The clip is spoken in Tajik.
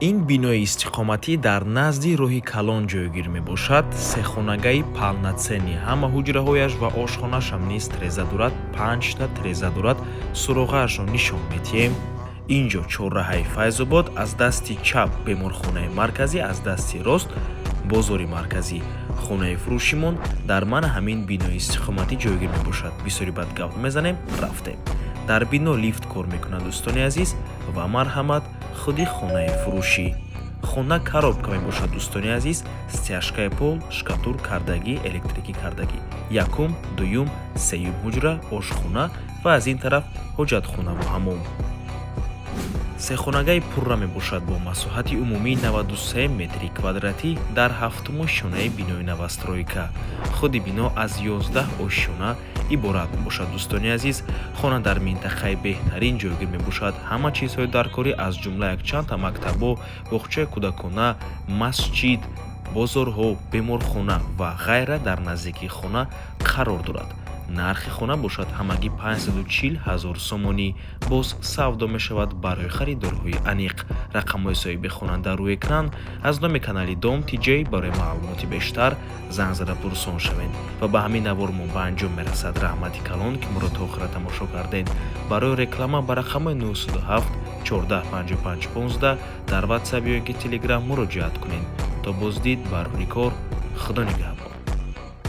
Ин бинои истиқоматӣ дар назди роҳи калон ҷойгир мебошад. Сехонагаи полноценный, ҳама ҳуҷраҳояш ва ошхонаашам низ треза дорад, панҷта треза дорад. Суроғаашро нишон медиҳем. Ин ҷо чорраҳаи Файзобод, аз дасти чап беморхонаи марказӣ, аз дасти рост бозори марказӣ. Хонаи фурӯшимон дар мана ҳамин бинои истиқоматӣ ҷойгир мебошад. Бисёри бад гап мезанем, рафтем. Дар бино лифт кор мекунад, дӯстони азиз, ва марҳамат, худи хонаи фурӯшӣ. Хона коробка мебошад, дӯстони азиз, стяжкаи пол, штукатур кардагӣ, электрикӣ кардагӣ. Якум, дуюм, сеюм ҳуҷра, ошхона ва аз ин тараф ҳоҷатхонаву ҳамом. Сехонагаи пурра мебошад бо масоҳати умумии 93 метри квадратӣ дар ҳафтуму ошёнаи бинои новостройка. Худи бино аз 11 ошёна иборат мебошад, дӯстони азиз. Хона дар минтақаи беҳтарин ҷойгир мебошад. Ҳама чизҳои даркорӣ, аз ҷумла якчандта мактабҳо, боғчаи кӯдакона, масҷид, бозорҳо, беморхона ва ғайра дар наздикии хона қарор дорад. Нархи хона бошад ҳамагӣ 540 ҳазор сомонӣ, боз савдо мешавад. Барои харидорҳои аниқ рақамҳои соҳиби хона дар рӯи экран. Аз номи канали Дом Тиҷей барои маълумоти бештар занг зада пурсон шавед. Ва ба ҳамин навор мо ба анҷом мерасад. Раҳмати калон, ки моро то охира тамошо кардед. Барои реклама ба рақамҳои 907 14 55 15 дар Ватсап ё ин ки Телеграм муроҷиат кунед. То боздид, барори кор, Худо нигаҳбон.